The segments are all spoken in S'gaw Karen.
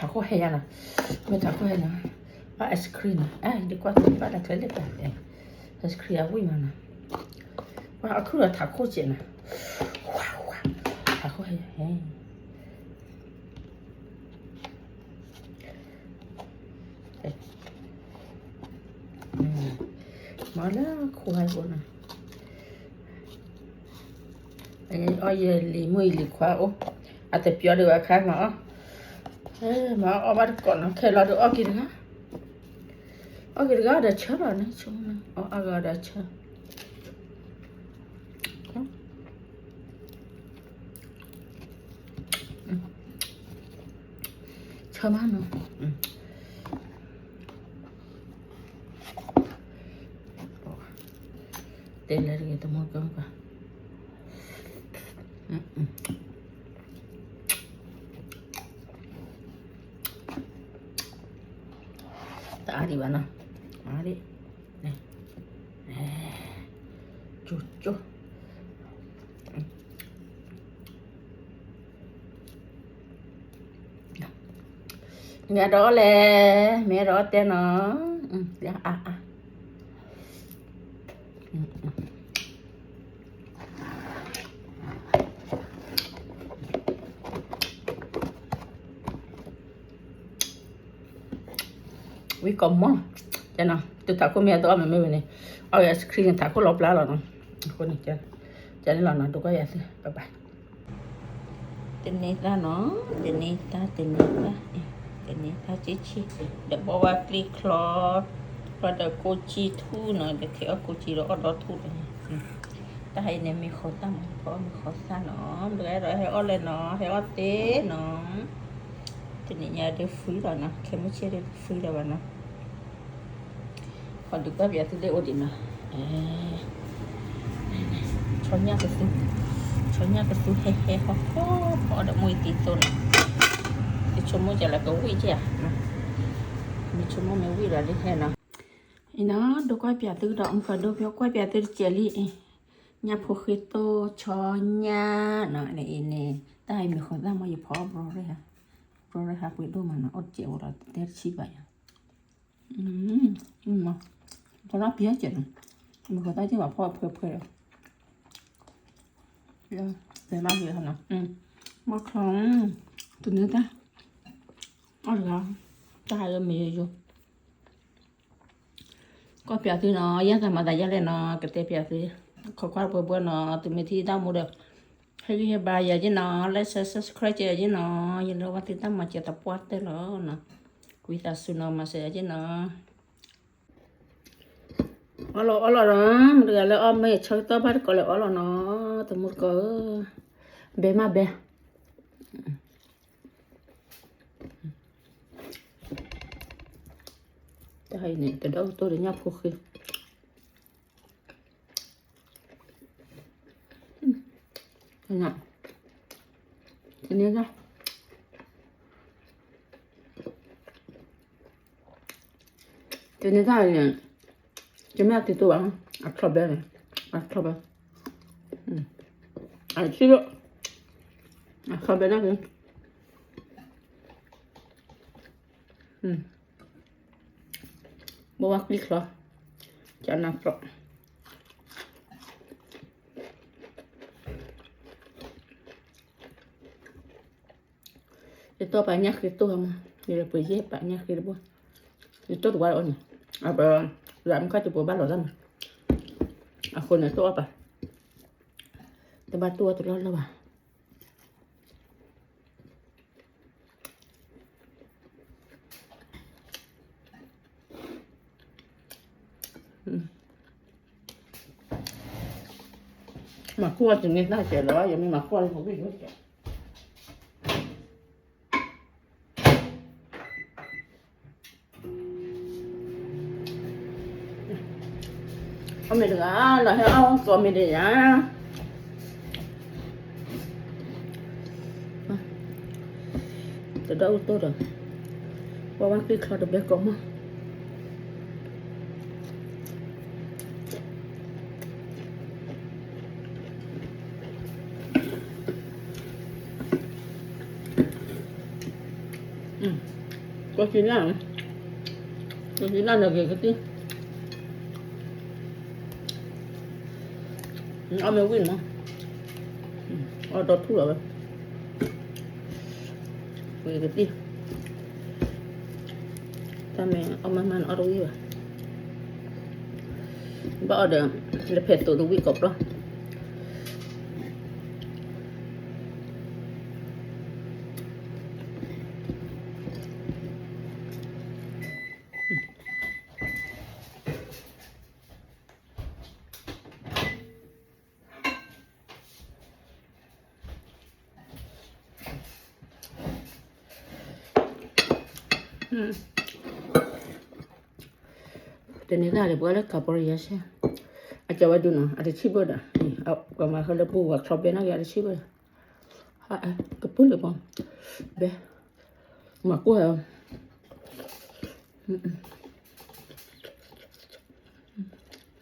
ထးခိၣ်ဟဲယါနီၤ, မ့ၢ်ထးခိၣ်ဟဲနီၤ, ဘၣ် ice cream နီၤ, ဒ်ကွၢ်ဘၣ်တၢ်ချၢလၢပှၤ ice cream အဝံၣ်မးနီၤ, ပှၤအခုၣ်ဒီးထးခိၣ်စဲးနီၤ, ထးခိၣ်ဟဲ, မၤလၢခိၣ်ဟဲဘိနီၤ, အီၣ်ယလံၤမုၣ်ယလံၤခွါအိၣ်, အတပျီဒံးဘၣ်ခါမၤအီၣ်, မၤအီၣ်ဘၣ်တကိးနီၤ, ခဲလီၤဒုးအီၣ်က့ၤတဂၤ, အီၣ်က့ၤတဂၤဒီးဆၢလီၤန့ၣ်, အီၣ်အဂၤဒီးဆၢ ဆၢမးနီၤ, တဲလဲၤတဂ့ၤတမူကီၢ်, တအါဒံးဘၣ်နီၤ, အါဒံး, ကၠိကၠိ မ့ၢ်ဒီးလဲၣ်, မ့ၢ်ဒီးတဲနီၤ, အါအါ, ဝံကိးမီၢ်, ကဲနီၤ, တထးခိၣ်မ့ၢ်အတအီၣ်မ့ၢ်မ့ၢ်ဝဲန့ၣ်, အီၣ် ice cream န့ၣ် ထးခိၣ်လီၤပျါလီၤနီၤ, အဃိန့ၣ်, ကဲန့ၣ်လီၤနီၤ, ဒိကွၢ်ယၤသ့, bye bye. တန့ၤသၣ်နီၤ, တန့ၤသၣ်, တန့ၤသၣ်, တန့ၤသၣ်က့ဆံ, ဒီးဘီဝါကျံချီ, ဘီဒီးကိးကံထူၣ်နီၤ, ဒီးခဲအီၣ်ကိးကံဒီးအီၣ်ဒီထူၣ်လီၤ, တၢ်ဟဲအံၤန့ၣ်မ့ၢ်ဃီသၣ်မး, ဖီအီၣ်မ့ၢ်ဃီသၣ်နီၤ, တဂၤဒီးဟဲအီၣ်လဲၣ်နီၤ, ဟဲအီၣ်သ့နီၤ, တနံၤညါဒုး free လီၤနီၤ, ခဲမုၢ်ဆ့ၣ်ဒုး free လီၤဘၣ်နီၤ. ခီဒုးကွၢ်ပယီၤသုလၢအိၣ်ဒံးနီၤ, ဆီညၣ်ကသူ, ဆီညၣ်ကသူဟဲဟဲဟီၣ်ဟီၣ် ဖီအီၣ်ဒီးမုၢ်အံၤသံသိနီၤ, ယဆိကမိၣ်ကလၢကဝံၣ်ကဲဧါ, မ့ၢ်ဆိကမိၣ်မ့ၢ်ဝံၣ်လီၤလၢဟဲနီၤ, အံၤနီၤ ဒိကွၢ်ပယီၤသုဒီး မုၢ်ကီၤဒိပယီၤကွၢ်ပယီၤသုတစဲးလံ, ညၣ်ဖိဃ့သိ ဆီညၣ်နီၤ, အံၤန့ၣ် တၢ်အံၤမ့ၢ်ဃီသၣ်မး ယဖီအီၣ်ဘြီရ့ၣ်ဟါ, ဘြီရ့ၣ်ဟါပှ့ၤဒိၣ်မးနီၤ, အိၣ်တစဲးဝဲဒီးတဲတဆံဘၣ်ယၤ, ဖီလၢပယီၤစဲးနီၤ, မ့ၢ်ဃီသၣ်က့ဘၣ်ဖီအီၣ်ဖှဲဖှဲဒီး, တဲဘၣ်က့ၤနီၤ, မီၢ်ချီ, တန့ၤတၢ်, အီၣ်တဂၤ, တၢ်ဟးလၢမ့ၢ်ယိယိ ကွၢ်ပယီၤသုနီၤ, ယဲၢ်သးမၤသးယဲၢ်လဲၣ်နီၤ, ကတဲပယီၤသု, ခိးကွၢ်ပှဲၤဘှဲနီၤ, သုမ့ၢ်ထံၣ်တၢ်မူဒီး, ဟဲဂံၢ်ဟဲဘါယၤယ့ၢ်နီၤ, like share subscribe ယၤယ့ၢ်နီၤ, ယလၢဝဲသုတၢ်မၤစၢၤသပှၢ်တၢၢ်လီၤနီၤ, ဝံသးစူၤနီၤ မၤစၢၤယၤယ့ၢ်နီၤ, အီၣ်လီၤအီၣ်လီၤနီၤ, မတၤတဂၤလၢအီၣ်မ့ၢ်ဆၢကတီၢ်ဘၣ်တကိးလၢအီၣ်လီၤနီၤ, တမူတကိးဧၢ, ဘဲမးဘဲ တၢ်အံၤန့ၣ် တဒီအိၣ်တိၢ်ဒီးညၣ်ဖိဃ့, တန့ၤ, တန့ၤတၢ်အံၤန့ၣ်, တမ့ၢ်အသံတိၢ်ဘၣ်, အချီၣ်ဘဲန့ၣ်, အချီၣ်ဘဲ, အဆံး, အချီၣ်ဘဲဒၣ်န့ၣ် ဘိဝါကျံချီ, ကနၢ်ကျီ, ယတိၢ်ပာ်ညၣ်ဃ့တိၢ်မး, ယပှ့ၤယဲၢ်ပာ်ညၣ်ဃ့တဘိ, ယတိၢ်တဝါအီၤန့ၣ်, အပ, လၢမုၢ်ခါတပှဲၤဘၣ်လီၤတၢ်မး, အဃိန့ၣ်တိၢ်အီၣ်ပာ်, တဘၣ်တိၢ်အီၣ်တလီၢ်လီၢ်ဘၣ်. မၤခိၣ်အီၤတန့ၤတၢ်စဲးလီၤ, ယမ့ၢ်မၤခိၣ်အီၤလၢပဝံၣ်ဒိၣ်စဲး, အီၣ်မ့ၤတဂၤလီၤ ဟဲအီၣ်ကိးမ့ၤဒံးယၤ တဒီအိၣ်တိၢ်ဒီး ပှၤဝဲကျံချီတဘဲကိးမး မ ကိးက့ၤလၢ်, ကိးက့ၤလၢ်န့ၣ်ဂ့ၤကသံၣ်, အီၣ်မ့ၢ်ဝံၣ်မး, အီၣ်ဒီထူၣ်လီၤဝဲ, ဂ့ၤကသံၣ်, တၢ်မ့ၢ်အီၣ်မးမးန့ၣ်အီၣ်တဝံၣ်ဘၣ်, ဘၣ်အီၣ်ဒီး လၢဖဲသိးတဝံၣ်ကိးပျီ တနံၤသၣ်လၢပှၤလၢကၤပီရယါဆဲ, အကၢ်ဝဲဒုနီၤ အတဆံဘၢဒီး, ပှၤမၤဃၢလၢပူၤဝဲချီဘဲနီၣ်က့ၤ အတဆံဘၢဒီး, ကပုၢ်လၢပှၤ, ဘဲ, မၤကွၢ်,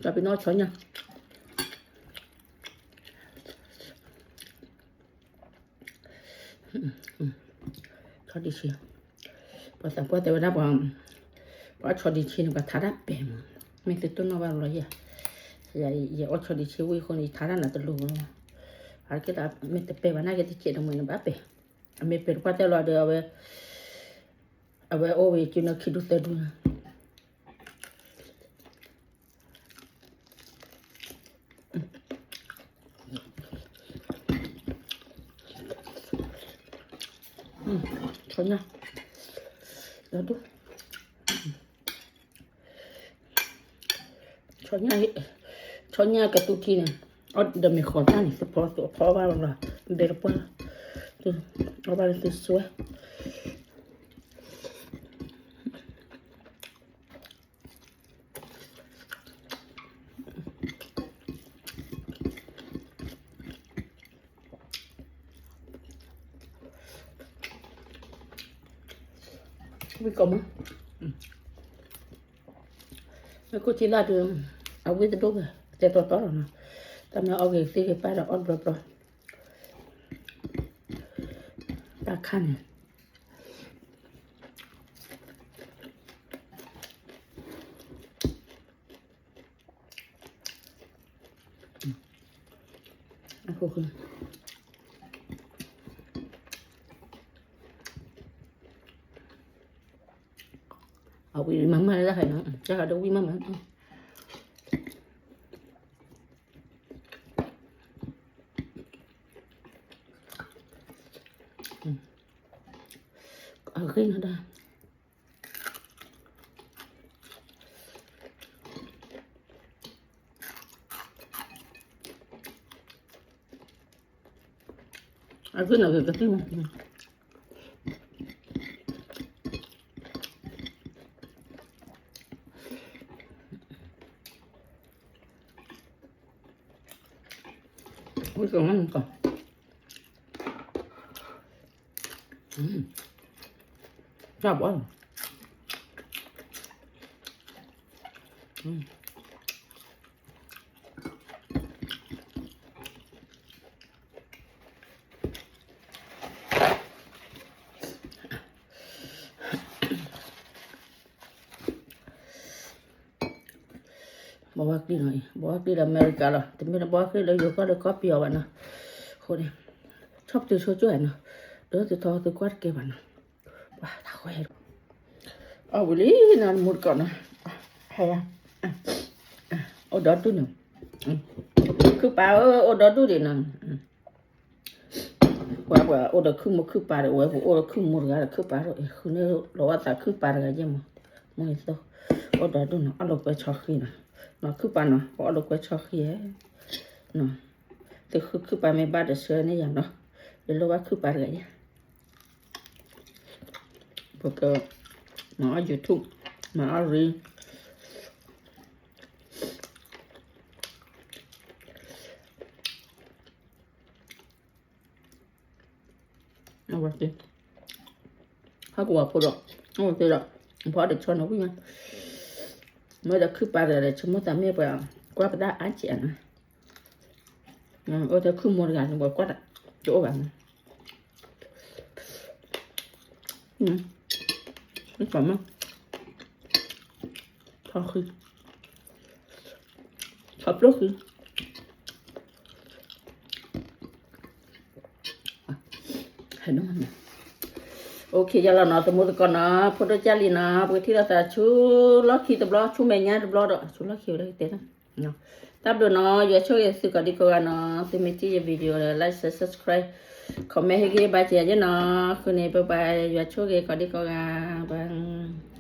တၢ်ပ့ၤနီၣ်ဆီညၣ် ဆီဒံးဆံ, ပှၤသးပှၢ်တဲဝဲဒၣ်ပှၤ, ပှၤဆီဒံးဆံန့ၣ် ပှၤထါတၢ်ပဲာ်မး, မ့ၢ်သုတိၢ်နီၣ်ဘၣ်လီၤယဲ, ယအီၣ်ဆီဒံးဆံဝံၣ်အဃိန့ၣ် ယထါတၢ်နၤတလိၤလီၤ, အကဲသးမ့ၢ်တပဲာ်ဘၣ်နာ်က့တကဲးတမှဲၤန့ၣ်ဘၣ်ပဲာ်, အမ့ၢ်ပဲာ်တပှၢ်တဲလီၤဒီး အဝဲအိၣ်ဝဲက့ၤနီၢ်ခံဒူသၢဒူ ဆီညၣ်, ဒီဒူၣ်, ဆီညၣ်, ဆီညၣ်ကသူထံန့ၣ်, အီၣ်ဒီးမ့ၢ်ဃီၤတၢ်န့ၣ် သုဖီသုအဖီဘၣ်လီၤ, ဘဲတပှၢ်, အီၣ်ဘၣ်လၢသုစွဲ ဝံၣ်ကိးမး, မ့ၢ်ကိၣ်ထံလၢ်ဒီး အဝံၣ်တဒိၣ်ဘၣ် တဲတီတီလီၤနီၤ, တၢ်မ့ၢ်အီၣ်ဂ့ၤသ့ၣ်ဂ့ၤပၢ်ဒီးအီၣ်တဘျီဘျီ, တၢ်ခါန့ၣ် အဝံၣ်မးမးလၢတၢ်ခါနီၤ, တၢ်ခါဒိၣ်ဝံၣ်မးမး, အဂ့ၢ်နီၤဒၣ် အဂ့ၢ်နီၤဂ့ၤကသံၣ်မး, ဝံၣ်ကီးမးကီး, တၢ်ဘီလီၤ ဘီဝါကျံနီၤအံၤ ဘီဝါကျံဒီးအမဲရကၤလီၤ တမ့ၢ်လၢဘီဝါကျံလၢယိၤကီၢ်လၢကီၢ်ပယီၤဘၣ်နီၤ, အဃိန့ၣ် ဆီၣ်ပတုာ်ဆိကၠိၣ်နီၤ, ဒီးသုထီသုကွၢ်တကဲဘၣ်နီၤ, ပှၤတၢ်ဃီဟဲ အဝံၤလံနီၤ မူတကိးနီၤ, ဟဲယၤ, အိၣ်ဒီဒူၣ်န့ၣ်, ခုၣ်ပာ်ဧၢ အိၣ်ဒီဒူၣ်ဒံးနီၤ ပှၤပှၤအိၣ်ဒီးခုၣ်မိၢ်ခုၣ်ပၢ်ဒီး ဝဲပအိၣ်ဒီးခုၣ်မိၢ်တဂၤဒီးခုၣ်ပၢ်ဒီး ဃုန့ၢ်လီၤဝဲသးခုၣ်ပၢ်တဂၤယဲၢ်မး, မ့ၢ်သိး အိၣ်ဒီဒူၣ်နီၤ အီၣ်လိာ်ကွဲဆီဃံနီၤ, နီၤခုၣ်ပၢ်နီၤ ပအီၣ်လိာ်ကွဲဆီဃံဧါ, သုခုၣ်ခုၣ်ပၢ်မ့ၢ်ဘၣ်ဒီးဆှၢန့ၢ်ယၤနီၤ, ယလိၣ်ဘၣ်ခုၣ်ပၢ်တဂၤယဲၢ် ပက မၤအီၣ် YouTube မၤအီၣ် reel အဝဲသ့ၣ် ဟးကဝီၤဖိဒီး အဝဲသ့ၣ်ဒီး ဖီအီၣ်ဒီးဆီနီၤဝံၣ်မး မ့ၢ်ဒီးခုၣ်ပၢ်တဂၤဒီး ဆိကမိၣ်သးမ့ၢ်ပှၤကွၢ်ပတၢ်အါကဲးနီၤ အိၣ်ဒီးခုၣ်မိၢ်တဂၤန့ၣ် ပှၤကွၢ်တၢ်တအိၣ်ဘၣ်နီၤ မ့ၢ်ကီမ့ၢ် ထီဃံ ထီပျိၢ်ဃံ ဟဲဒိၣ်မးန့ၣ် OK ယလီၤနီၤ သမူသကိးနီၤ ဖိဒိၣ်ကၢ်လံနီၤ ပကထံၣ်လိာ်သးဆူလီၢ်ခံတဘျီ ဆူမဲာ်ညါတဘျီဒီး ဆူလီၢ်ခံဝဲဒၣ်ကတဲနီၤ တၢ်ဘျုးနီၤ ယွၤဆိၣ်ဂ့ၤသုကိးဒံကိးဂၤနီၤ သုမ့ၢ်ထံၣ်ယ video ဒီး like share subscribe comment ဟ့ၣ်ဂံၢ်ဘါစၢၤယၤနီၤ ဃုန့ၣ် bye bye ယွၤဆိၣ်ဂ့ၤကိးဒံကိးဂၤ bye